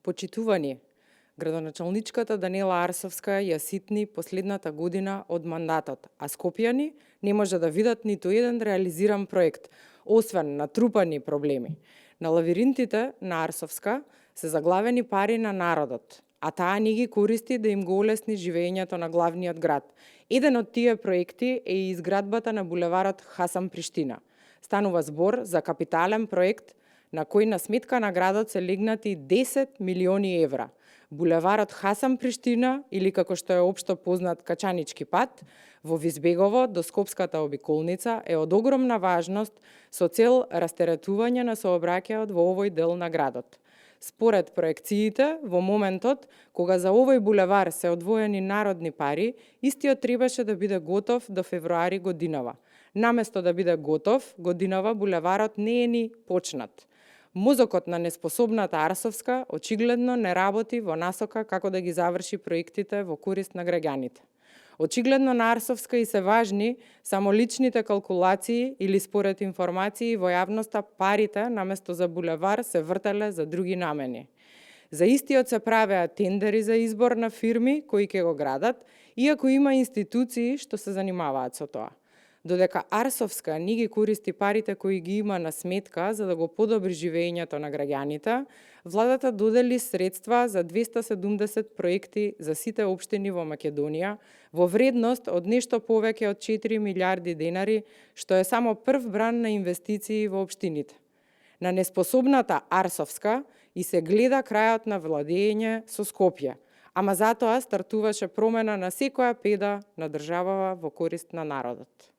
Почитувани, градоначалничката Даниела Арсовска ја ситни последната година од мандатот, а скопјани не може да видат ниту еден реализиран проект, освен натрупани проблеми. На лавиринтите на Арсовска се заглавени пари на народот, а таа не ги користи да им го олесни живеењето на главниот град. Еден од тие проекти е и изградбата на булеварот Хасам Приштина. Станува збор за капитален проект на кој на сметка на градот се легнати 10 милиони евра. Булеварот Хасам Приштина, или како што е општо познат Качанички пат, во Визбегово до Скопската обиколница е од огромна важност со цел растеретување на сообраќајот во овој дел на градот. Според проекциите, во моментот кога за овој булевар се одвоени народни пари, истиот требаше да биде готов до февруари годинава. Наместо да биде готов, годинава булеварот не е ни почнат. Мозокот на неспособната Арсовска очигледно не работи во насока како да ги заврши проектите во корист на граѓаните. Очигледно на Арсовска и се важни само личните калкулации или според информации во јавноста парите наместо за булевар се вртеле за други намени. За истиот се правеа тендери за избор на фирми кои ќе го градат, иако има институции што се занимаваат со тоа. Додека Арсовска не ги користи парите кои ги има на сметка за да го подобри живеењето на граѓаните, владата додели средства за 270 проекти за сите општини во Македонија во вредност од нешто повеќе од 4 милиарди денари, што е само прв бран на инвестиции во општините. На неспособната Арсовска и се гледа крајот на владење со Скопје, ама затоа стартуваше промена на секоја педа на државава во корист на народот.